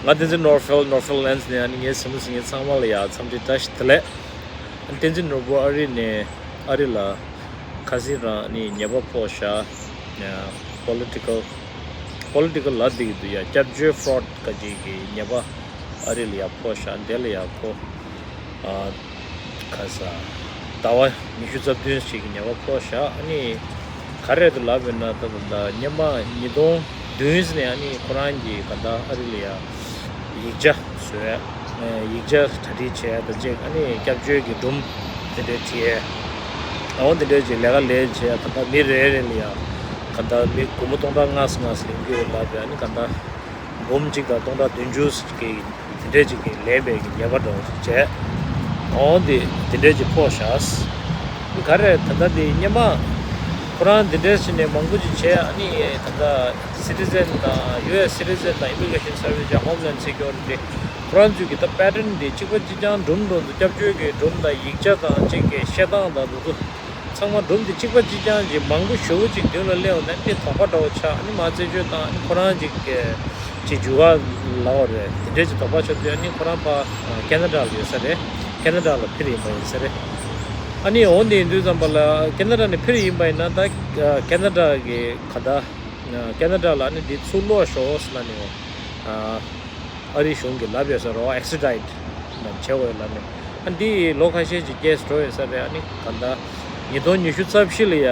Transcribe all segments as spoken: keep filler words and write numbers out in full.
ང་བསྟན་འཛིན་ནོར་ཧྥེལ། ནོར་ཧྥེལ་ལན་སི་ནས། ཨ་ནི་ངའི་སེམས་ལ་སེམས་ངའི་ཚང་མ་ལ་ཡ་འཚམས་འདྲི་བཀྲ་ཤིས་བདེ་ལེགས། ཨ་ནི་བསྟན་འཛིན་ནོར་བུ་ཨ་རི་ནས། ཨ་རི་ལ་ཁ་སང་རང་ནི་ཉེས་པ་ཕོག་ཤག་ཡ། པོ་ལི་ཊི་ཀལ། པོ་ལི་ཊི་ཀལ་ལ་འདི་གི་འདུག་ཡ། སྐྱབས་བཅོལ་ཧྥོ་རོཌ་ག་ཅིག་གི་ཉེས་པ་ཨ་རི་ལ་ཡ་ཕོག་ཤག་དེ་ལ་ཡ་ཁོ། ཨ། ཁ་ས། ཟླ་བ་ཉི་ཤུ་རྩ་བདུན་ཞིག་གི་ཉེས་པ་ཕོག་ཤག་ཨ་ནི། ག་རེ་འདུག་ལབ་ཡོད་ན། ད་ད་ད་སྔོན་མ་ཉིས་སྟོང་བདུན་ནས་ཨ་ནི་ཁོ་རང་གིས་ག་ད་ཨ་རི་ལ་ཡ་ཡིག་ཆ་བཟོས། ཡིག་ཆ་གྲ་སྒྲིག་བྱས། ད་ཅིག་ཨ་ནི་སྐྱབས་བཅོལ་གྱི་སྒྲུང་དེ་འདྲ་བྲིས། འོ་དེ་འདྲ་ཅིག་ལས་ཀ་ལས་བྱས། ད་ད་མི་རེ་རེ་ལ་ཡ་ག་ད་མི་སྒོར་མོ་སྟོང་ཕྲག་ལྔ་ཙམ་ལེན་གྱི་ཡོད་ལབ་ཡ། ཨ་ནི་ག་ད་འབུམ་གཅིག་དང་སྟོང་ཕྲག་བདུན་ཅུ་ཞིག་གི་དེ་འདྲས་ཅིག་གི་ལེན་པའི་གི་ཉེས་པ་འདྲ་བོ་ཞིག་བྱས། འོ་དེ་དེ་འདྲས་ཅིག་ཕོག་ཤག་ག་རེ་ད་ལྟ་དེ་སྔོན་མ་ཁོ་རང་དེ་འདྲས་བྱས་ནས་མང་པོ་ཅིག་བྱས། ཨ་ནི་ད་ལྟ་སི་ཊི་ཟན་དང་། ཡུ་ཨེས་སི་ཊི་ཟན་དང་། ཨི་མི་གྷི་རེ་ཤན་སར་བིས་དང་ཧོམ་ལེན་ཌ་སེ་ཀུ་རི་ཊི། ཁོ་རང་ཚོའི་གི་ད་པེ་ཊརན་དེ་གཅིག་པ་གཅིག་རྐྱང་སྒྲུང་འདྲ་བོ་འདུག་སྐྱབས་བཅོལ་གྱི་སྒྲུང་དང་། ཡིག་ཆ་དང་གཅིག་གི་བཤད་སྟངས་དང་འདུག་འདུག་ཚང་མ་སྒྲུང་དེ་གཅིག་པ་གཅིག་རྐྱང་ཅིག་མང་པོ་ཞེ་པོ་ཅིག་མདུན་ལ་སླེབས་ཡོང་ནས་ནི་དོགས་པ་འདྲ་བོ་ཆགས། ནི་མ་རྩད་གཅོད་བཏང་། ནི་ཁོ་རང་ཅིག་གི་ཅིག་འཇུ་ག་ལབ་པ་རེད། དེ་འདྲས་ཅིག་དོགས་པ་ཆགས་དུས་ནི་ཁོ་རང་ཕར་ཁེ་ན་ཌ་ལ་ཡོད་ས་རེད། ཁེ་ན་ཌ་ལ་འཕུར་ཡིན་པ་ཡིན་ས་རེད། ཨ་ནི་འོ་འདི་ཡིན་དུས་ཙམ་པ་ལ་ཁེ་ན་ཌ་ནས་འཕུར་ཡིན་པ་ཡིན་ན། ད་ཁེ་ན་ཌ་གི་ག་ད་ཁེ་ན་ཌ་ལ་ནི་འདི་ཚུར་ལོག་ཤོག་ཟེར་ལབ་ནས། ཨ་རི་གཞུང་གིས་ལབ་ཡོད་ས་རེད། ཨེག་སི་ཊི་རའི་ཊི་ནང་བྱེད་དགོས་ལབ་ནས། ཨ་འདི་ལོ་ཁ་ཤས་ཅིག་ཀེ་སི་འགྲོ་ཡོད་ས་རེད། ཨ་ནི་ག་ད་ཉིས་སྟོང་ཉི་ཤུ་རྩ་བཞི་ལ་ཡ།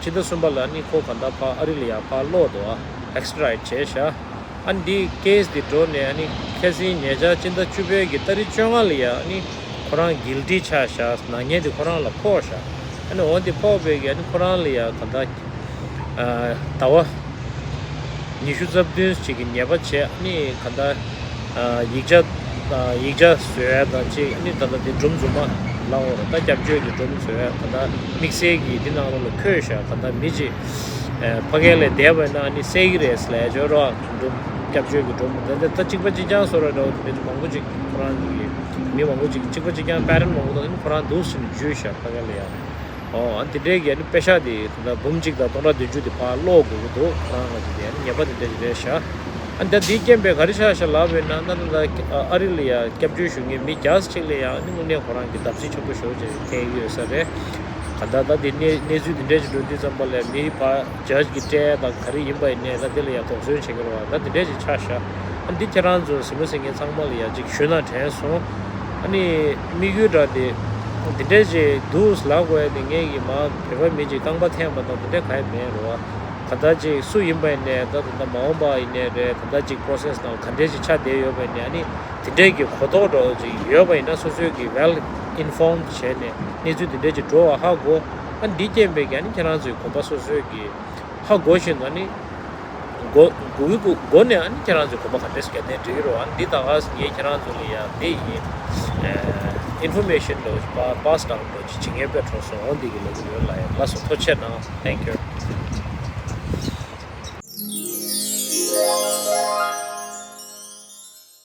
ཕྱི་ཟླ་གསུམ་པ་ལ་ཨ་ནི་ཁོ་ག་ད་ཕར་ཨ་རི་ལ་ཡ་ཕར་ལོག་འདུག་ཨེག་སི་ཊི་རའི་ཊི་བྱས་ཤག་ཨ་འདི་ཀེ་སི་འདི་འགྲོ་ནས། ཨ་ནི་ཁ་སང་ཉེ་ཆར་སྤྱི་ཟླ་བཅུ་པའི་གི་ཏ་རིག་བཅོ་ལྔ་ལ་ཡ། ཨ་ནི་ཁོ་རང་གིལ་ཊི་ཆགས་ཤག་ནག་ཉེས་དེ་ཁོ་རང་ལ་ཕོག་ཤག་ཨ་ནི་འོ་དེ་ཕོག་པའི་གི་ཨ་ནི་ཁོ་རང་ལ་ཡ་ག་ད། ཨ་ཟླ་བ་ཉི་ཤུ་རྩ་བདུན་ཅིག་གི་ཉེས་པ་བྱས། ཨ་ནི་ག་ད་ཨ་ཡིག་ཆ་ཨ་ཡིག་ཆ་བཟོ་ཡ་དང་གཅིག་ཨ་ནི་ད་ལྟ་དེ་སྒྲུང་རྫུན་མ་ལབ་དགོས་རེད། ད་སྐྱབས་བཅོལ་གྱི་སྒྲུང་བཟོ་ཡ། ག་ད་དམིགས་བསལ་གྱི་འདི་ནང་ལོགས་ལ་འཁོད་ཤག་ག་ད་མི་གཅིག་ཨ་ཕ་གི་ལ་བསྡད་པ་ཡིན་ན་ཨ་ནི་བསད་ཀྱི་རེད་ཟེར་ལབ་ཡ་ཅིག་ཡོད་རེད་བ། སྒྲུང་སྐྱབས་བཅོལ་གྱི་སྒྲུང་ད་ལྟ་ད་གཅིག་པ་གཅིག་རྐྱང་བཟོ་འདྲ་འདྲ་བོ་དེ་འདྲ་མང་པོ་ཅིག་ཁོ་རང་གི་མི་མང་པོ་ཅིག་གཅིག་པ་གཅིག་རྐྱང་པེ་ཊརན་མང་པོ་དང་ཨ་ནི་ཁོ་རང་འདུག་ཟེར་ནས་འཇུས་ཤག་ཕ་གི་ལ་ཡ། ཨོ། ཨ་ནི་དེ་འདྲའི་གི་ཨ་ནི་པེ་ཤག་དེ་ད་ལྟ་འབུམ་གཅིག་དང་སྟོང་ཕྲག་བདུན་ཅུ་དེ་ཕར་སློག་དགོས་ཀྱི་འདུག་ཁོ་རང་ལ་དེ་དེ་ཨ་ནི་ཉེས་པ་དེ་འདྲ་ཞིག་རེད་ཤག་ཨ་ནི་ད་དེའི་རྐྱེན་པས་ག་རེ་ཆགས་ཤག་ལབ་པ་ཡིན་ན། ད་ལྟ་ཨ་རི་ལ་ཡ་སྐྱབས་བཅོལ་ཞུ་མཁན་མི་བརྒྱ་ཅིག་ལ་ཡ་ཨ་ནི་དངོས་གནས་ཁོ་རང་གི་བརྡབ་གསིག་ཆེན་པོ་ཞེ་པོ་ཅིག་ཐེབས་ཀྱི་ཡོད་ས་རེད། ག་ད་ད་དེ་གནས་གནས་ཚུལ་དེ་འདྲ་ཞིག་འགྲོ་དུས་ཙམ་པ་ལ་མི་ཕར་ཇཇ་གི་སྤྲད་དང་ག་རེ་ཡིན་པ་ཡིན་ནའི་ད་དེ་ལ་ཡ་དོགས་ཟོན་བྱེད་ཀྱི་རེད་བ། ད་དེ་འདྲ་ཞིག་ཆགས་ཤག་ཨ་ནི་འདི་ཁྱེད་རང་ཚོ་གཟིགས་མོ་གཟིགས་མཁན་ཚང་མ་ལ་ཡ་ཅིག་ཞུས་ན་དྲན་སོང་། ཨ་ནི་དམིགས་ཡུལ་འདྲ་དེ་འདི་འདྲས་ཅིག་འདུག་ལབ་དགོས་ཡ་དེ་ངས་ཀྱི་མ་བོད་པ་མི་ཅིག་རྐང་པ་འཐེན་པ་དང་དེ་འདྲས་ག་ཡི་མེད་རེད་བ། ག་ད་ཅིག་སུ་ཡིན་པ་ཡིན་ནའི་ད་ད་ལྟ་མ་འོངས་པ་ཡིན་ནའི་རེད། ད་ལྟ་ཅིག་པོ་རོ་སེ་སི་ནང་ག་འདྲས་ཅིག་ཆགས་བསྡད་ཡོད་པ་ཡིན་ནའི། ཨ་ནི་དེ་འདྲས་ཀྱི་གོ་རྟོགས་འདྲ་ཅིག་ཡོད་པ་ཡིན་ན་སོ་སོའི་གི་ཝེལ་ཨིན་ཕོམ་བྱས་ནས་གནས་ཚུལ་དེ་འདྲས་ཅིག་འགྲོ་བ་ཧ་གོ། ཨ་ནི་འདི་རྐྱེན་པས་ཀྱི་ཨ་ནི་ཁྱེད་རང་ཚོའི་གོམ་པ་སོ་སོའི་གི་ཧ་གོ་བཞིན་དུ་ཨ་ནི་གོ་གོ་གི་གོ་གོ་ནས་ཨ་ནི་ཁྱེད་རང་ཚོའི་གོམ་པ་ག་འདྲས་སུ་བརྒྱབ་ནའི་འགྲིག་གི་རེད་བ། ཨ་ནི་འདི་ད་ག་ངས་ཁྱེད་རང་ཚོ་ལ་ཡ་འདི་ཡིན། ཨིན་ཕོར་མེ་ཤན་འདྲ་བོ་ཞིག་པ་པཱ་སི་ཌའོན་འདྲ་བོ་ཅིག་བྱེད་མཁན་དཔེ་འཕྲོ་སོང་འོ་འདི་གི་ལོ་རྒྱུས་ཡོད་ལ་ཡ། ལགས་སོ། ཐུགས་རྗེ་གནང་། Thank you།